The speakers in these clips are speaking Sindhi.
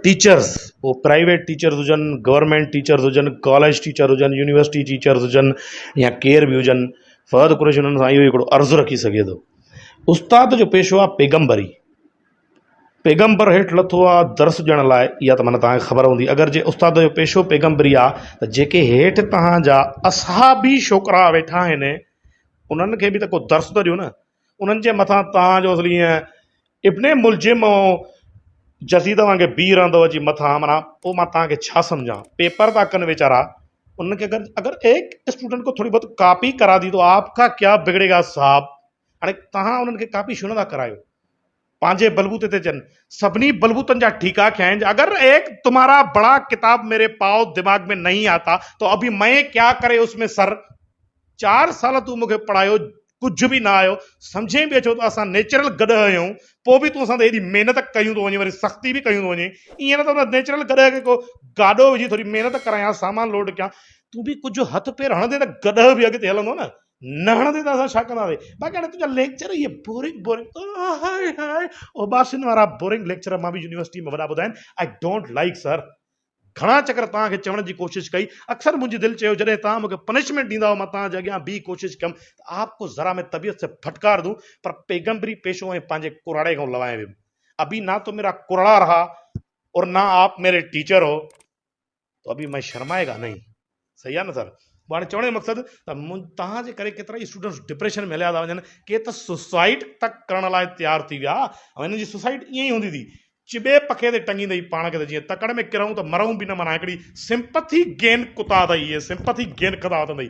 ٽيچرز پوء پرائيويٽ ٽيچرز هجن گورنمينٽ ٽيچرز هجن ڪاليج ٽيچر هجن يونيورسٽي ٽيچرز هجن يا ڪير به هجن فهد قريشي انهن سان اهو هڪڙو عرض رکي سگهي ٿو استاد جو پيشو آهي پيغمبري پيغمبر هيٺ لٿو آهي درس ڏيڻ لاء اها ته معنيٰ توهان کي خبر هوندي اگر جي استاد جو پيشو پيغمبري آهي ته جيڪي هيٺ توهان جا اصحابي ڇوڪرا ويٺا آهن انهن کي به ته ڪو درس ته ڏيو نه انهن جي مٿان توهان جو اصلي ائين ابن ملجم ۽ جزيد وانگي بيهي رهندو اچي مٿان معنيٰ پوء مان توهان کي ڇا سمجهان پيپر ٿا ڪن ويچارا انهن کي اگر اگر ايڪ اسٽوڊنٽ کو ٿوري بهت ڪاپي ڪرا the تو آپ کا ڪيا بگڙي گا صاحب هاڻي توهان انهن کي ڪاپي ڇو نٿا ڪرايو پنهنجي بلبوتي تي چن سڀني بلبوتن جا ٺيڪا کنيا آهن اگر ايڪ تمهارا بڙا ڪتاب ميري پاؤ دماغ ۾ نهين آتا تو ابھی مين ڪيا ڪري اس ۾ سر چار سال تون مون کي پڙهايو ڪجهه به نه آيو سمجهين به اچو ته اسان نيچرل گڏهه آهيون پوء به تون اسان تي ايڏي محنت ڪيون ٿو وڃين وري سختي به ڪيون ٿو وڃين ائين نه ته ان نيچرل گڏهه کي ڪو گاڏو وجهي ٿوري محنت ڪرايان سامان لوڊ ڪيان تون به ڪجهه هٿ پير هڻندين ته گڏهه به اڳتي هلندو نه نه هڻندين ته اسان ڇا ڪنداسين باقي هاڻي تنهنجا ليڪچر اهي بورنگ بورنگ هاء هاء اوباسين وارا بورنگ ليڪچر مان به يونيورسٽي ۾ وڏا ٻڌا آهن I don't like سر گهڻا چڪر توهان کي چوڻ جي ڪوشش ڪئي، اڪثر منهنجي دل چيو جڏهن توهان مون کي پنشمينٽ ڏيندا هئو مان توهان جي اڳيان بيهي ڪوشش ڪيم ته آپ ڪو ذرا مين طبيعت سي ڦٽڪار دون پر پيغمبري پيشو ۽ پنهنجي ڪراڙي کان لوائي ويم ابي نا تو ميرا ڪراڙا رها اور نا آپ ميري ٽيچر هو تو ابي مين شرمائي گا نهين صحيح آهي نه سر پوء هاڻي چوڻ جو مقصد ته توهان جي ڪري ڪيترا ئي اسٽوڊنٽس ڊپريشن ۾ هليا ٿا وڃن ڪي ته سوسائيڊ تڪ ڪرڻ لاء تيار ٿي ويا ۽ هنن جي سوسائيڊ ائين ئي هوندي ٿي چٻي پکي تي ٽنگيندئي پاڻ کي ته جيئن تڪڙ ۾ ڪرئون ته مرئون به نه معنيٰ هڪڙي سمپٿي گين ڪتا اٿئي اهي سمپٿي گين ڪندا وتندئي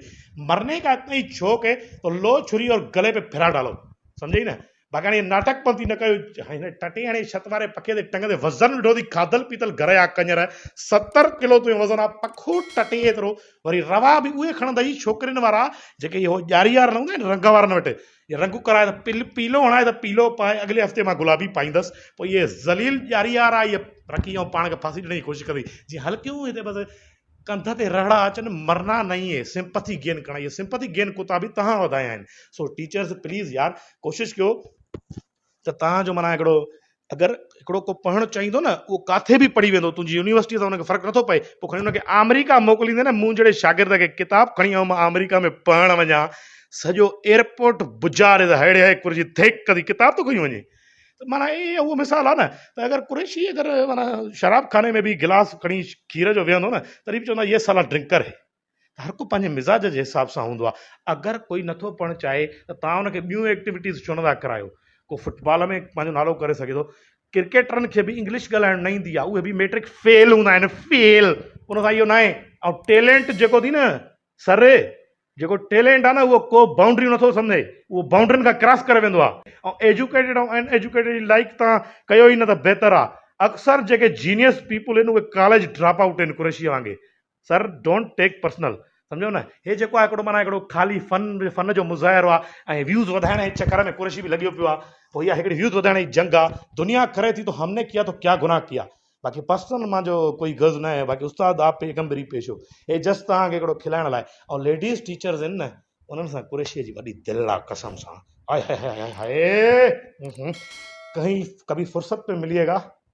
مرني ڪا اتنا ئي شوق هي تو لو ڇري اور گلي پي ڦرا ڊالو سمجهئي نه باقي هاڻي ناٽڪ پنتي نه ڪيو هن ٽٽي هڻي ڇت واري پکي تي ٽنگندي وزن وٺو ٿي کاڌل پيتل گهر جا ڪڃر 70 ڪلو تنهنجو وزن آ پکو ٽٽي ايترو وري روا به اهي کڻندئي ڇوڪرين وارا جيڪي اهو ڄاري وارا نه هوندا آهن رنگ وارن وٽ يا رنگ ڪرائي ته پل پيلو هڻائي ته پيلو پائي اڳلي هفتي مان گلابي پائيندس پوء اهي ذليل ڄاري وارا اهي رکي ۽ پاڻ کي ڦاسي ڏيڻ جي ڪوشش ڪندي جيئن هلڪيون هتي بس ڪنڌ تي رهڙا اچن مرنا نهين هي سمپٿي گين ڪرڻ اهي سمپٿي گين ڪتا به تهان وڌايا آهن سو ٽيچرز پليز يار ڪوشش ڪيو ته تهان جو معنيٰ هڪڙو اگر هڪڙو ڪو پڙهڻ چاهيندو نه اهو ڪاٿي به پڙهي ويندو تنهنجي يونيورسٽي سان ان کي فرق نٿو پئي پوء کڻي ان کي آمريڪا موڪليندي نه مون جهڙي شاگرد کي ڪتاب کڻي آئون مان آمريڪا ۾ پڙهڻ وڃان سڄو ايئرپورٽ بجاري ته ههڙي هي قريشي ٿيڪ ڪندي ڪتاب ٿو کڻي وڃي ته معنيٰ هي اهو مثال آهي نه ته اگر قريشي اگر معنيٰ شراب خاني ۾ به گلاس کڻي کير جو ويهندو نه تڏهن به چوندا يي سالا ڊرنڪر هي ته هر ڪو پنهنجي مزاج جي حساب سان هوندو آهي اگر ڪوئي نٿو پڙهڻ چاهي ته توهان ان کي ٻيون ايڪٽيوٽيز ڇو نٿا ڪرايو ڪو فٽبال ۾ پنهنجو نالو ڪري سگهي ٿو ڪرڪيٽرن کي به انگلش ڳالهائڻ نه ايندي آهي اهي به ميٽرڪ فيل هوندا آهن فيل ان سان اهو ناهي ۽ ٽيلنٽ جيڪو ٿي نه سر جيڪو ٽيلنٽ آهي نه اهو ڪو بائونڊريون نٿو سمجهي اهو بائونڊرين کان ڪراس ڪري ويندو آهي ۽ ايجوڪيٽيڊ ۽ ان ايجوڪيٽيڊ جي لائق تان ڪيو ئي نه ته بهتر آهي اڪثر جيڪي جينيس پيپل آهن اهي ڪاليج ڊراپ آئوٽ آهن قريشي وانگي سر don't take personal سمجهو نه هي جيڪو آهي هڪڙو معنيٰ هڪڙو خالي فن فن جو مظاهرو آهي ۽ ويوز وڌائڻ جي چڪر ۾ قريشي به لڳيو پيو آهي پوء اها هڪڙي ويوز وڌائڻ جي جنگ آهي دنيا کري ٿي تو هم ني ڪيا تو ڪيا گناهه ڪيا باقي پرسنل مان جو ڪوئي غرض نه آهي باقي استاد آپ پيغمبري پيشو هي جسٽ توهان کي هڪڙو کلائڻ لاء ۽ ليڊيز ٽيچرز آهن نه انهن سان قريشي جي وڏي دل آهي قسم سان هاء هاء هاء هاء ڪهين ڪڀي فرصت پي مليگا.